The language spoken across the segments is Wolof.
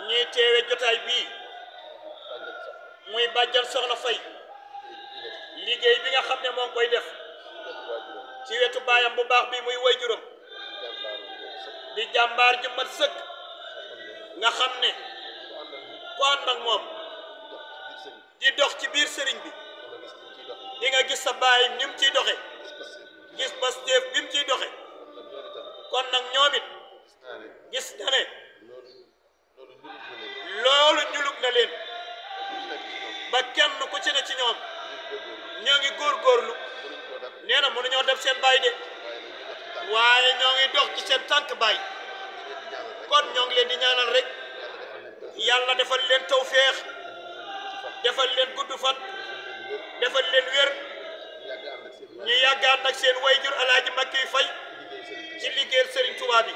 ñi teewe jotaay bii muy bàjjan soxna Fay liggéey bi nga xam ne moo koy def ci wetu baayam bu baax bi muy waajuram di jàmbaar ju mat sëkk nga xam ne ku ànd ak moom di dox ci biir sëriñ bi di nga gis sa baay ni mu ciy doxe gis Pastef bi mu ciy doxe kon nag ñoom it gis na ne loolu ñulug na leen ba kenn ku ci ne ci ñoom ñoo ngi góorgóorlu nee na mënuñoo def seen baay de waaye ñoo ngi dox ci seen tànk baay kon ñoo ngi leen di ñaanal rek yàlla defal leen tawféex defal leen gudd fan defal leen wér ñu yàggaat nag seen wayjur Alaaji Makki Fay ci liggéeyal Serigne Touba bi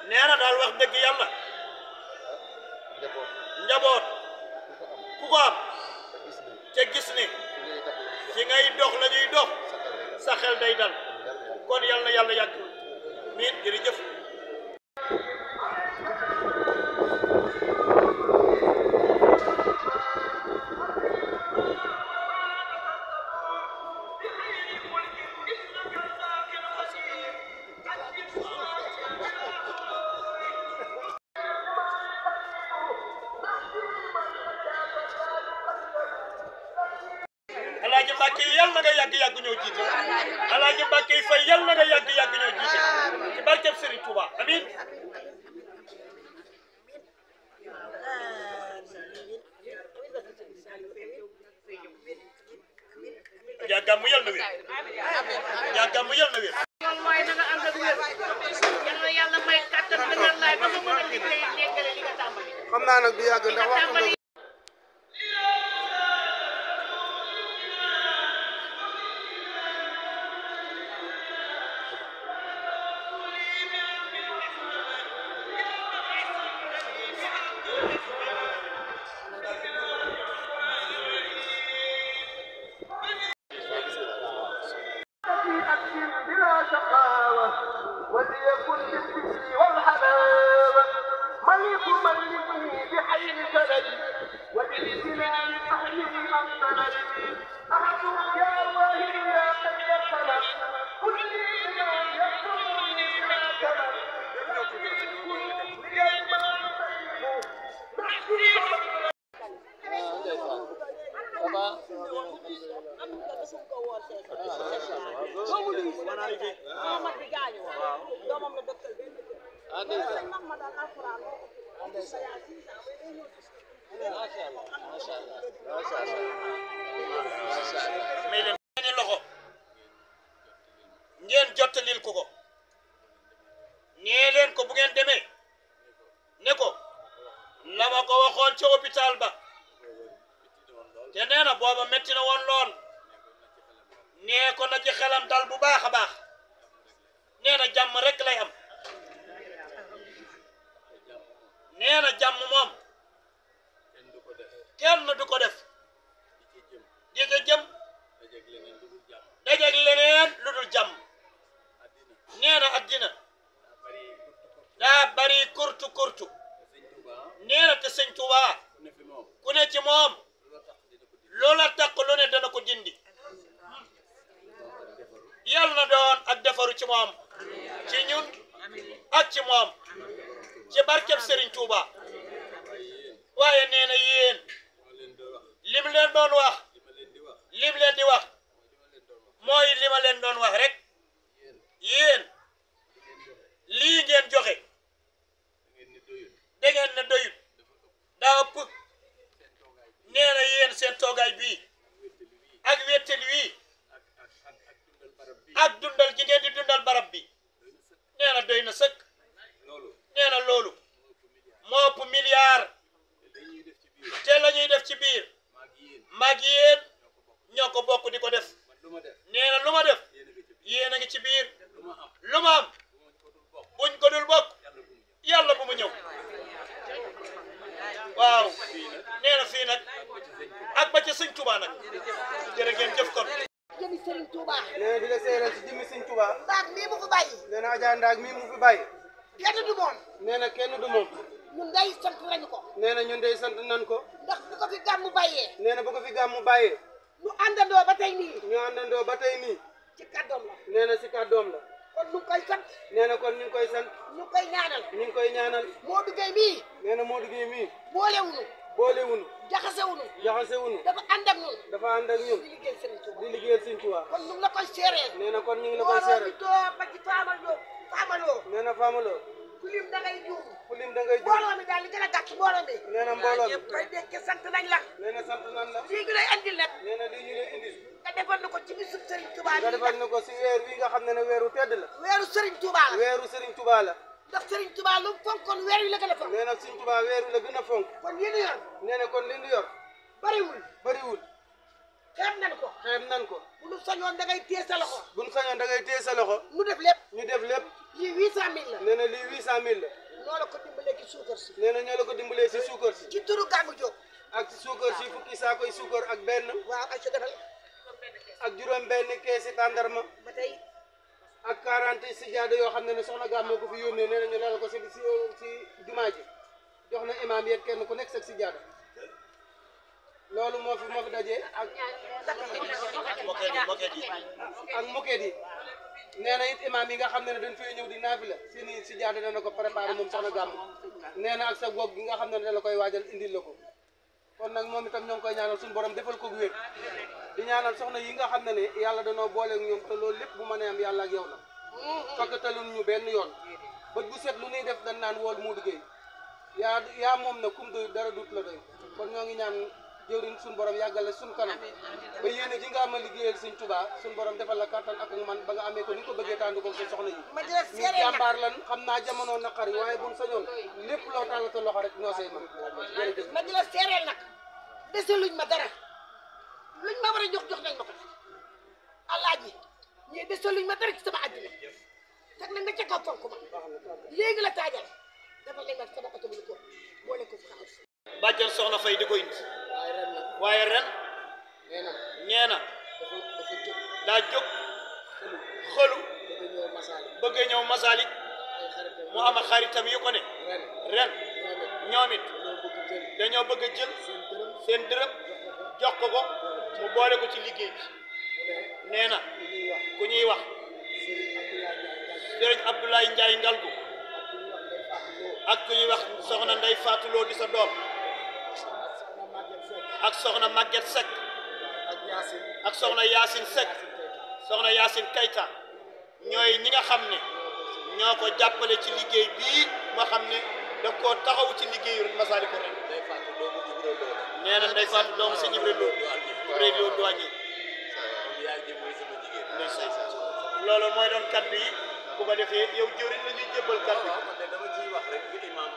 nee na daal wax dëgg yàlla njaboot ku ko am te gis ne fi ngay dox la ñuy dox sa xel day dal kon yal na yàlla yàgg miin jërëjëf Alaaji Mbàkke yal na nga yàgg ñoo jiite Alaaji Mbàkke Fay yal na nga yàgg ñoo jiite ci barkeb Serigne Touba amiin yàggam mu yal na wér yàggam mu yal na wér yoon mooy na nga ànd ak wér yal na yàlla may kàttan da nga laay ba nga mën a liggéey yeggale li nga tàmbali xam naa nag du yàgg ndax wax وليكن بالذكر والحلاوة ملك ملكني بحي سندي وبالسنان أهله أنطلت أحدهم يا واهب يا خير الخلق كل ما يحضرني ما كمل may leen seeni loxo ngeen jottalil ko nee leen ko bu ngeen demee ne ko la ma ko waxoon ca hôpital ba te nee na booba metti na woon lool nee ko na ci xelam dal bu baax a baax nee na jàmm rek lay am nee na jàmm moom kenn du ko def di nga jëm dajeeg leneen lu dul jàmm nee na addina daa bari kurtu nee na te sëñ Tuubaa ku ne ci moom loola takk lu ne dana ko dindi yal na doon ak defaru ci moom ci ñun ak ci moom ci barkeb Serigne Touba waaye nee na yéen lim leen doon wax lim leen di wax mooy li ma leen doon wax rek yéen lii ngeen joxe da ngeen ne doyut daa ëpp nee na yéen seen toogaay bii ak wéttal wii ak dundal ji ngeen di dundal barab bi nee na doy na sëkk nee na loolu moo ëpp milliard te la ñuy def ci biir mag yéen ñoo ko bokk di ko def nee na lu ma def yéen a ngi ci biir lu ma am buñ ko dul bokk yàlla bu mu ñëw waaw nee na fii nag ak ba ca sëñ Touba nag jërë ngeen jëf kon jëmi Serigne Touba nee na di la seeral ci jëmmi Sëñ Touba ndax mii mu fi bàyyi nee na Adja Ndaak mii mu fi bàyyi kenn du moom nee na kenn du moom ñun day sant nañu ko nee na ñun dey sant nan ko ndax bu ko fi gàmmu bàyyee nee na bu ko fi gàmmu bàyyee ñu àndandoo ba tey nii ñu àndandoo ba tey nii ci kàddoom la nee na si kàddoom la kon ñu ngi koy sant nee na kon ñu ngi koy sant ñu ngi koy ñaanal ñu ngi koy ñaanal Modou Gueye mii nee na Modou Gueye mii boolewuñu boolewuñu jaxasewuñu jaxasewuñu dafa ànd ak ñun dafa ànd ak ñun di liggéey Serigne Touba di liggéeyal Sëñ Tuubaa kon ñu ngi la koy seereel nee na kon ñu ngi la koy mbooloo mi seeral doo ba ci faamaloo nee na faamaloo ku lim da ngay juum ku lim da ngay jur mbooloo mi daal li gën a gàtt mbooloo mi nee na mbooloo mi koy dénk sant nañ la nee na sant nan la lii gi lay andil nag nee na lii ñu lay indil nga defal na ko ci bisu Serigne Touba nga defal na ko si weer wi nga xam ne weeru tedd la weeru Serigne Touba la weeru Serigne Touba la ndax Serigne Touba lu mu fonkoon weer wi la gën a fonk nee na Sëñ Tuubaa weeru la gën a fonk kon yéen yor nee na kon li ñu yor bariwul bëriwul xeeb nañ ko xeeb nan ko bu nu sañoon da ngay téye sa loxo buñ sañoon da ngay téye sa loxo nu def lépp ñu def lépp lii 800000 la nee na lii 800000 la noo la ko dimbalee ci suukar si nee na ñoo la ko dimbalee si suukar si ci turu gàmmu jóg ak si suukar si fukki saakoy suukar ak benn waaw ay sa defal ak juróom benn keesi tàndarma ba tey ak 40 sijaada yoo xam ne soxna Gàmm moo ko fi yónnee nee na ñu lal ko si jumaa ji jox na imaam yeeg kenn ku nekk sa sijaada loolu moo fi dajee ak moket yi nee na it imaam yi nga xam ne dañ fay ñëw di naafila seeni sijaada dana ko préparé moom soxna Gàmm nee na ak sa goog gi nga xam ne da la koy waajal indil la ko kon nag moom itam ñoo ngi koy ñaanal suñu borom defal ko wér di ñaanal soxna yi nga xam ne yàlla danoo booleeg ñoom te loolu lépp bu mënee am yàlla ak yow la fakkatalun ñu benn yoon bët bu set lu ñuy def dañ naan wool Modou Gueye yaa moom na kum doy dara dut la doy kon ñoo ngi ñaan jëwriñ suñu borom yàggale suñu kanam ba yéene ji nga am a liggéeyal Sëñ Tuubaa suñu borom defal la kattan ak man ba nga amee ko ni ko bëggee tàndu ko sa soxna yi ñu jàmbaar lan xam naa jamono naqari waaye buñ sañoon lépp loo tàllata loxo rek ñoo say man jërëjëf ma di la seereel nag dese luñ ma dara luñ ma war a jox nañ ma ko alaaji ñii dese luñ ma dara ci sama àddina teg nañ ma ca kaw fonk ma léegi la taajal dafa leen nag sama oto bi ko boole ko fi xaalis bàjjan soxna Fay di ko indi waaye ren nee na daa jóg xëlu bëgg ñëw Masalik mu am xaritam yu ko ne ren ñoom it dañoo bëgg a jël seen dërëm jox ko mu boole ko ci liggéey bi nee na ku ñuy wax Sëriñ Abdoulaye Ndiaye Ngalgu ak ku ñuy wax soxna Ndey Fatou Lo di sa doom ak soxna Maguette Seck ak soxna Yacine Seck soxna Yacine Kayta ñooy ñi nga xam ne ñoo ko jàppale ci liggéey bii ma xam ne da koo taxaw ci liggéeyu Massalikul ren nee na Ndey Fatou doomu si Ibra Lo douanier loolu mooy doon kaddu yi bu ko defee yow jëriñ la ñuy jébbal kaddu yi dama ciy wax rek li imam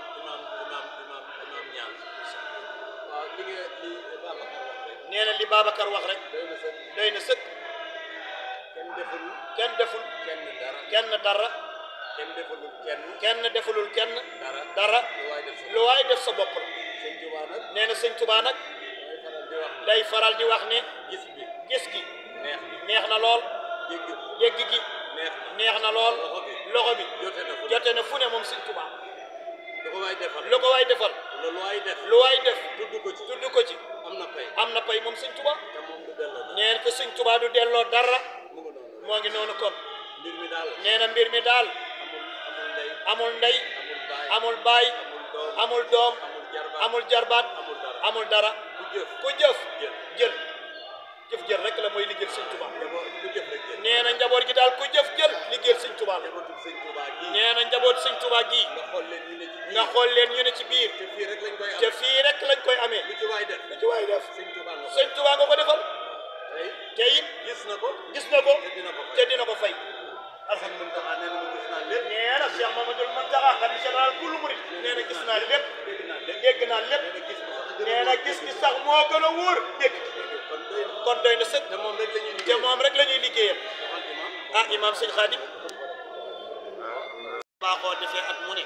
ñaan waaw li Babacar wax rek nee na li Babacar wax rek doy na sëkk kenn deful kenn dara kenn defulul kenn dara lu waay def sa bopp la nee na Sëñ Tuubaa nag day faral di wax ne gis gi neex na lool dégg gi neex na lool loxo bi jote na fu ne moom Sëñ Tuubaa lu ko waay defal lu waay def tudd ko ci am na pay moom Sëñ Tuubaa nee na te Sëñ Tuubaa du delloo dara moo ngi noonu kon nee na mbir mi daal amul ndey amul baay amul doom amul jarbaat amul dara ku jëf jël rek la mooy liggéeyal Sëñ Tuubaa nee na njaboot gi daal ku jëf jël liggéeyal Sëñ Tuubaa la nee na njaboot Sëñ Tuubaa gi nga xool leen ñu ne ci biir te fii rek lañ koy amee lu ci waay def Sëñ Tuubaa nga ko defal te it gis na ko te dina ko fay alhamdulilah nee na Cheikh Mamadou Mountakha xalifa général kullu murid nee na gis naa lépp dégg naa lépp nee na gis sax moo gën a wóor dégg kon doy na sëkk te moom rek la ñuy liggéeyal ah imam sëñ Khadim baaxoo defee at mu ne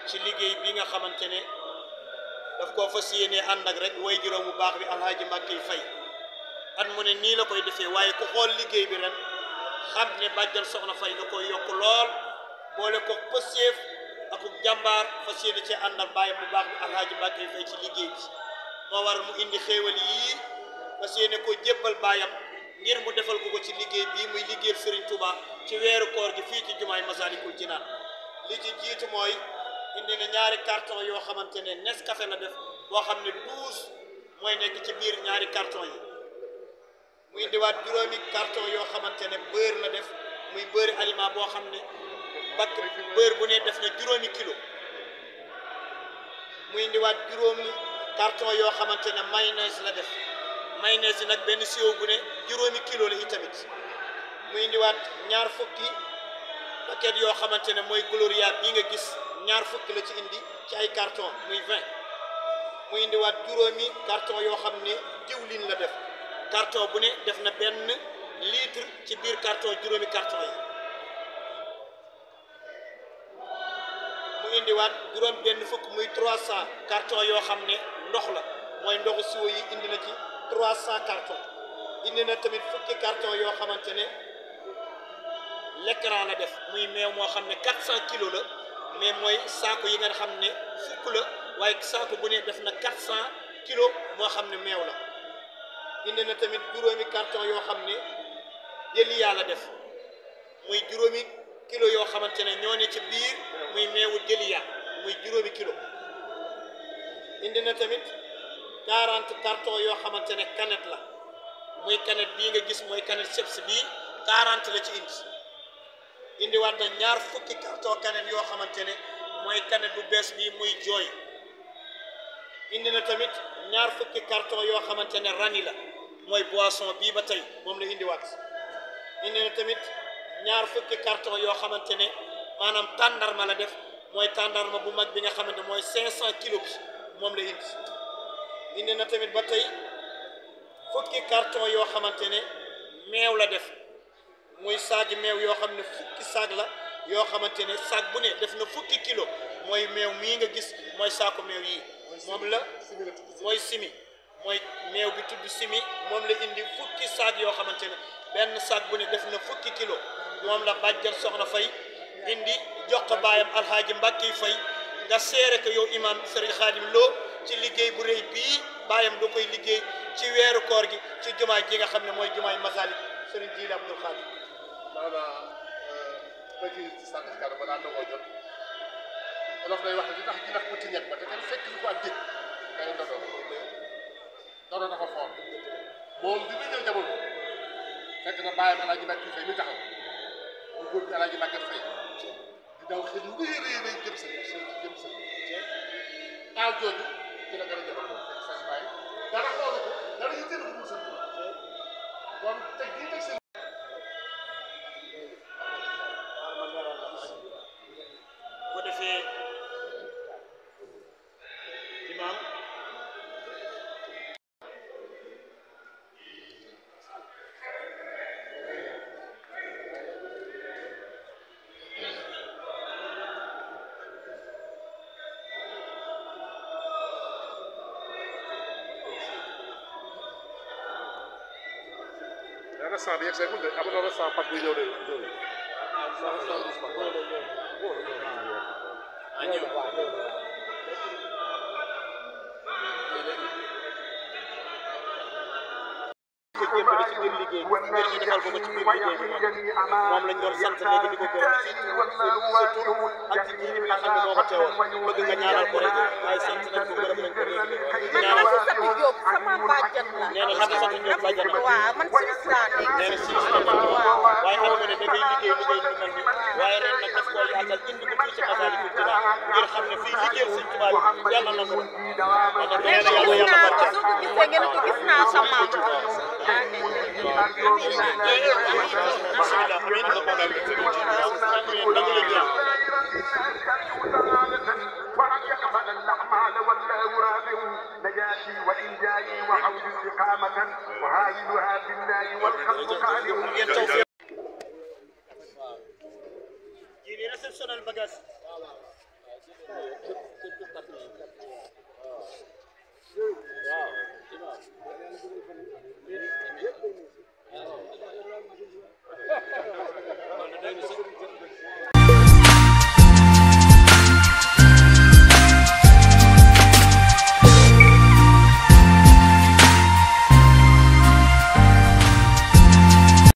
ci liggéey bi nga xamante ne daf koo fas yéene ànd ak rek way juróom bu baax bi Alhaaji Mbàkke Fay at mu ne nii la koy defee waaye ku xool liggéey bi ren xam ne bàjjan soxna Fay da koy yokk lool boole ko pëseef jàmbaar fas yéene ci àndal bàyyam bu baax bi alhaaji Mbàkke Fay ci liggéey bi moo waral mu indi xéewal yii fas yéene koo jébbal bàyyam ngir mu defal ko ci liggéey bii muy liggéeyal Serigne Touba ci weeru koor gi fii ci jumaay Masalikul Jinaan li ci jiitu mooy indi na ñaari carton yoo xamante ne Nescafé la def boo xam ne 12 mooy nekk ci biir ñaari carton yi mu indiwaat juróomi carton yoo xamante ne beurre la def muy beurre aliment boo xam ne bakk beurre bu ne def na juróomi kilo mu indiwaat juróomi carton yoo xamante ne mayonnaise la def mayonnaise yi nag benn siwo bu ne juróomi kilo la itamit mu indiwaat ñaar fukki paquet yoo xamante ne mooy Gloria bii nga gis ñaar fukki la ci indi ci ay carton muy 20 mu indiwaat juróomi carton yoo xam ne diwlin la def carton bu ne def na benn litre ci biir carton juróomi carton yi mu indiwaat juróom benn fukk muy 300 carton yoo xam ne ndox la mooy ndoxu siwo yi indi na ci 300 carton indi na tamit fukki carton yoo xamante ne l'écran la def muy meew moo xam ne 400 kilos la mais mooy saako yi nga xam ne fukk la waaye saako bu ne def na 400 kilos moo xam ne meew la indi na tamit juróomi carton yoo xam ne jëliyaa la def muy juróomi kilo yoo xamante ne ñoo ne ci biir muy meewu jëliyaa muy juróomi kilo indi na tamit 40 carton yoo xamante ne canette la muy canette bii nga gis mooy canette Chips bii 40 la ci indiwaat na ñaar fukki carton canette yoo xamante ne mooy canette bu bees bii muy jooy indi na tamit ñaar fukki carton yoo xamante ne rani la mooy boisson bii ba tey moom la indiwaat indi na tamit ñaar fukki carton yoo xamante ne maanaam tàndarma la def mooy tàndarma bu mag bi nga xamante mooy 500 kilos bi moom la indi na tamit ba tey fukki carton yoo xamante ne meew la def muy saagi meew yoo xam ne fukki saag la yoo xamante ne saag bu ne def na fukki kilo mooy meew mii nga gis mooy saako meew yii moom la mooy simi mooy meew bi tudd simi moom la indi fukki saag yoo xamante ne benn saag bu ne def na fukki kilo moom la bàjjan soxna Fay indi jox ko baayam alhaaji Mbàkke Fay nga seere ko yow imam Serigne Khadim Lo ci liggéey bu rëy bii baayam da koy liggéey ci weeru koor gi ci jumaa ji nga xam ne mooy jumaay Masalik Serigne Jiili Abdul Khadim maanaam petit certificat ba daan dogoo jot olof day wax ne li tax ji nax pëti ñett ba te kenn fekk lu ko ak dégg day ndono dafa foor moom bi muy ñëw jamono fekk na bàyyam Alaaji Mbàkke Fay mi taxaw mu góor bi Alaaji Mbàkke Fay di daw xel yu rëy jëm sa taal jooju ci la gën a jamono fekk seen bàyyi dara xoolu ko dara yitteel ko dul seen kon teg gii teg seen bu defee imam restaurant bi yegg seegul de amoon na restaurant Pat buy ñëw de ko jébbale ci biir liggéey bi ngir ñu defal ko ci biir liggéey bi moom lañ doon sant léegi di ko gërëm ci surtout ak ci jiitu bi nga xam ne moo ko teewal bëgg nga ñaanal ko rek waaye sant nañ ko gërëm nañ ko léegi ñaanal ko Sati Diop sama bàjjan la. nee na xam nga Sati Diop bàjjan la waaw man Suisse laa nekk. nee na Suisse la nekk waaye xam nga ne dafay liggéey lu mel ni waaye ren nag daf koo yaatal indi ko fii ci Masaalikul Jinaan ngir xam ne fii liggéeyal Sëñ Tuubaa bi yàlla na ko nee na yàlla yàlla barkeel su ko gisee ngeen ko gis naa sa maam. ولن يقبل الأعمال والله رافع نجاتي وإنجائي وحوز استقامة وهاولها بالله والخلق قادر